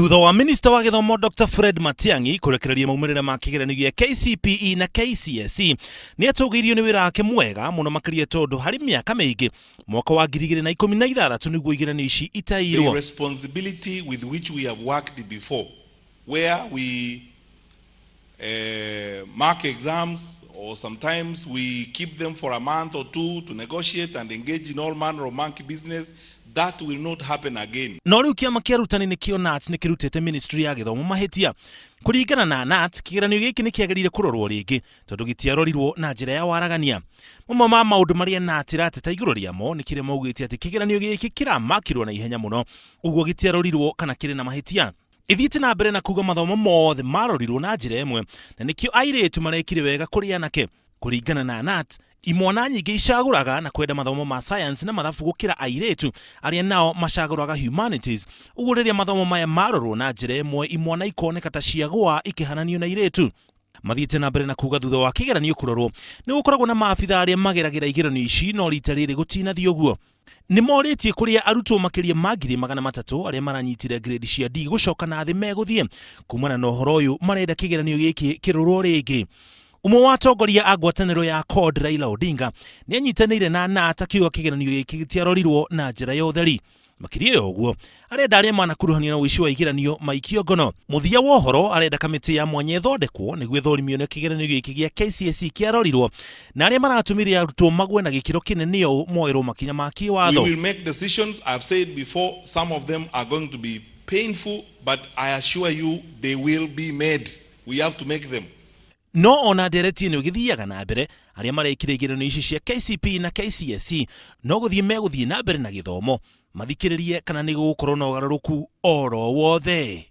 Thutha wa minista wa gĩthomo Dr Fred Matiang'i kũrekereria maumĩrĩra ma kĩgeranio gĩa KCPE na KCSE, nĩ atũgĩirio nĩ wĩra wake mwega mũno makĩria tondũ harĩ mĩaka mĩingĩ mwaka wa 2016 nĩguo igeranio ici The itairwo. responsibility with which we have worked before, where we mark exams or sometimes we keep them for a month or two to negotiate and engage in all manner of monkey business, that will not happen again. No rĩu kĩama kĩa arutani nĩkĩo KNUT nĩ kĩrutĩte ministry ya gĩthomo mahĩtia. Kũringana na KNUT, kĩgeranio gĩkĩ nĩ kĩagĩrĩire kũrorwo rĩngĩ tondũ gĩtiarorirwo na njĩra ya waragania. Mamwe ma maũndũ marĩa KNUT ĩrateta igũrũ rĩamo nĩ kĩrĩa maugĩte atĩ kĩgeranio gĩkĩ kĩramakirwo na ihenya mũno, ũguo gĩtiarorirwo kana kĩrĩ na mahĩtia. Ĩthiĩte na mbere na kuga mathomo mothe marorirwo na njĩra ĩmwe na nĩkĩo airĩtu marekire wega kũrĩ anake. Kũringana na KNUT, imwana nyingĩ icagũraga na kwenda mathomo ma science na mathabu gũkĩra airĩtu arĩa nao macagũraga humanities. Ũguo rĩrĩa mathomo maya marorwo na njĩra ĩmwe, imwana ikoneka ta ciagũa ikĩhananio na airĩtu. Mathiĩte na mbere na kuga thutha wa kĩgeranio kũrorwo nĩ gũkoragwo na maabitha arĩa mageragĩra igeranio ici, no rita rĩrĩ gũtinathiĩ ũguo. Nĩ morĩtie kũrĩa arutwo makĩria ma 300,000 arĩa maranyitire grade cia D gũcoka na thĩ megũthiĩ. Kumana na ũhoro ũyũ, marenda kĩgeranio gĩkĩ kĩrorwo rĩngĩ. Ũmwe wa atongoria a ngwatanĩro ya CORD Raila Odinga nĩ anyitanĩire na KNUT akiuga kĩgeranio gĩkĩ gĩtiarorirwo na njĩra ya ũtheri. Makĩria ya ũguo, arenda arĩa manakuruhanio na ũici wa igeranio maikio ngono. Mũthia wa ũhoro, arenda kamĩtĩ ya mwanya ĩthondekwo nĩguo ĩthũrimio nĩ kĩgeranio gĩkĩ gĩa KCSE kĩarorirwo na arĩa maratũmire arutwo magwe na gĩkĩro kĩnene ũũ moerwo makinya ma We kĩwatho. will make decisions. I've said before, some of them are going to be painful, but I assure you they will be made. We have to make them. No ona ndereti ĩno ĩgĩthiaga na mbere, arĩa marekire igeranio ici cia KCPE na KCSE no gũthiĩ megũthiĩ na mbere na gĩthomo, mathikĩrĩrie kana nĩ gũgũkorwo na ũgarũrũku oro wothe.